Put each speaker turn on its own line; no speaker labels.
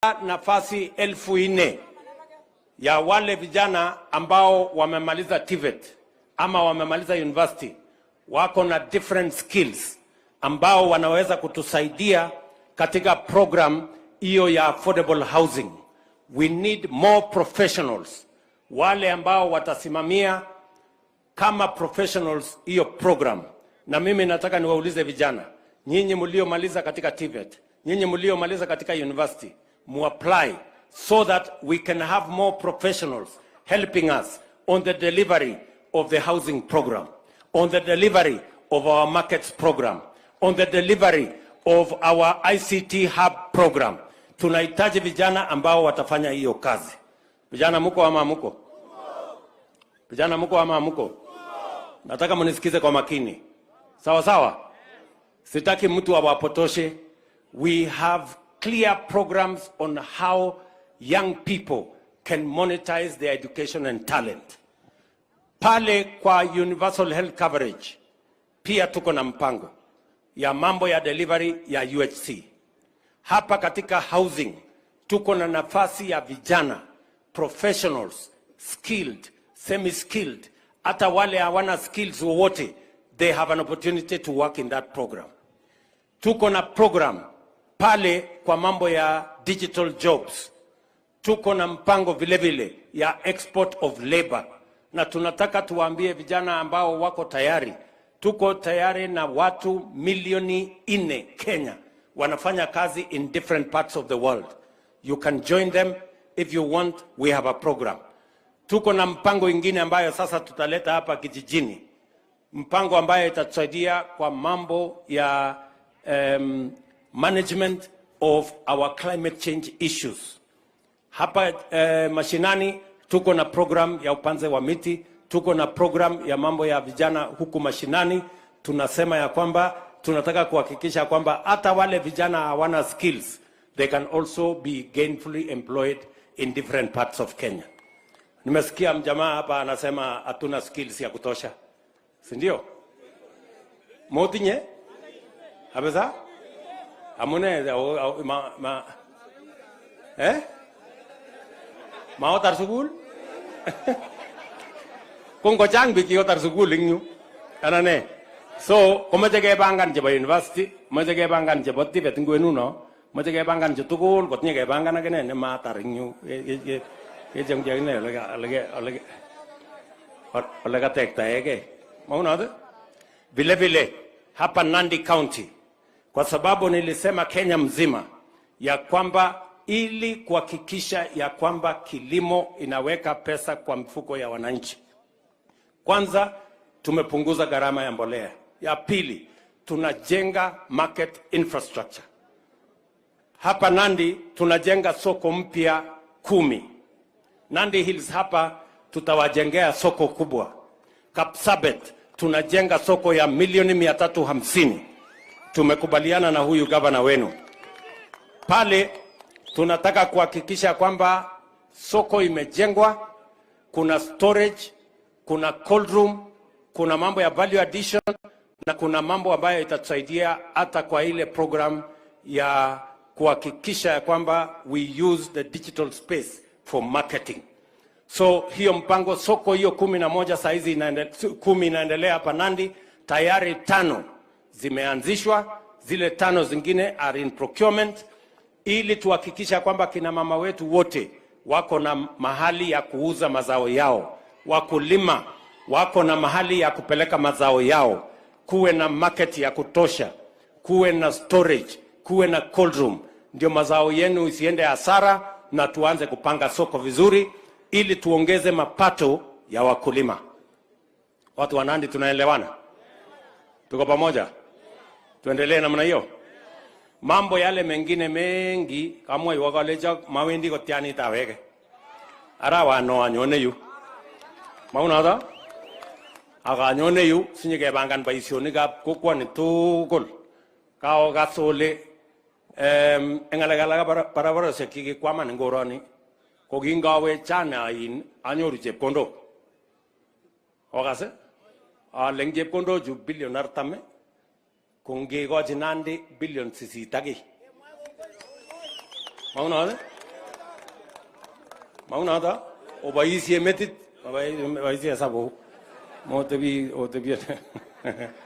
Nafasi 4,000 ya wale vijana ambao wamemaliza TVET ama wamemaliza university, wako na different skills ambao wanaweza kutusaidia katika program hiyo ya affordable housing. We need more professionals, wale ambao watasimamia kama professionals hiyo program. Na mimi nataka niwaulize vijana, nyinyi mliomaliza katika TVET, nyinyi mliomaliza katika university, muapply so that we can have more professionals helping us on the delivery of the housing program, on the delivery of our markets program, on the delivery of our ICT hub program. Tunahitaji vijana ambao watafanya hiyo kazi. Vijana, muko ama muko? Vijana, muko ama muko? Nataka mnisikize kwa makini. Sawa sawa? Sitaki mtu awapotoshe. We have clear programs on how young people can monetize their education and talent. Pale kwa universal health coverage pia tuko na mpango ya mambo ya delivery ya UHC. Hapa katika housing tuko na nafasi ya vijana professionals, skilled, semi skilled, hata wale hawana skills wowote, they have an opportunity to work in that program. Tuko na program pale kwa mambo ya digital jobs. Tuko na mpango vile vile ya export of labor, na tunataka tuwaambie vijana ambao wako tayari, tuko tayari na watu milioni 4 Kenya wanafanya kazi in different parts of the world. You can join them if you want, we have a program. Tuko na mpango ingine ambayo sasa tutaleta hapa kijijini, mpango ambayo itatusaidia kwa mambo ya management of our climate change issues. Hapa mashinani tuko na program ya upanzi wa miti, tuko na program ya mambo ya vijana huku mashinani. Tunasema ya kwamba tunataka kuhakikisha kwamba hata wale vijana hawana skills, they can also be gainfully employed in different parts of Kenya. Nimesikia mjamaa hapa anasema hatuna skills ya kutosha, si ndio? Motinye abesa amune ma, ma, eh? Maotar sukul ko ngochang biik kikotar sukul eng yu anan ne? So komoche kepangan chebo university, moche kepangan chebo TVET eng kwenuno, moche kepangan chu tugul kotinye kepangan akine nematar eng yu kechomchi akine ole katektaegei maunot. Vile vile hapa Nandi County, kwa sababu nilisema Kenya mzima ya kwamba ili kuhakikisha ya kwamba kilimo inaweka pesa kwa mfuko ya wananchi, kwanza tumepunguza gharama ya mbolea. Ya pili, tunajenga market infrastructure. Hapa Nandi tunajenga soko mpya 10. Nandi Hills hapa tutawajengea soko kubwa. Kapsabet tunajenga soko ya milioni 350. Tumekubaliana na huyu gavana wenu pale. Tunataka kuhakikisha kwamba soko imejengwa, kuna storage, kuna cold room, kuna mambo ya value addition na kuna mambo ambayo itatusaidia hata kwa ile program ya kuhakikisha ya kwamba we use the digital space for marketing. So hiyo mpango soko hiyo 11 saizi 10 inaendelea hapa Nandi, tayari tano zimeanzishwa, zile tano zingine are in procurement, ili tuhakikisha kwamba kina mama wetu wote wako na mahali ya kuuza mazao yao, wakulima wako na mahali ya kupeleka mazao yao, kuwe na market ya kutosha, kuwe na storage, kuwe na cold room, ndio mazao yenu isiende hasara, na tuanze kupanga soko vizuri ili tuongeze mapato ya wakulima. Watu wa Nandi, tunaelewana? Tuko pamoja? Tuendelee namna hiyo. Mambo yale mengine mengi kamwaiwo kalecho mawendi kotianit awege arawano anyone yu maunoto akanyone yu sinyikepangan boisionikab kokwoni tugul kaokas ole eng ng'alek alak barabarosiek chikikwaman eng koroni ko kingawe jana in anyoru chepkondok okas ale eng chepkondochu bilion 40 ko ngekochi Nandi bilion 8 ak kiy. Maunot. Maunata, oboisie metit, oboisie sabuk, motebi, otebie.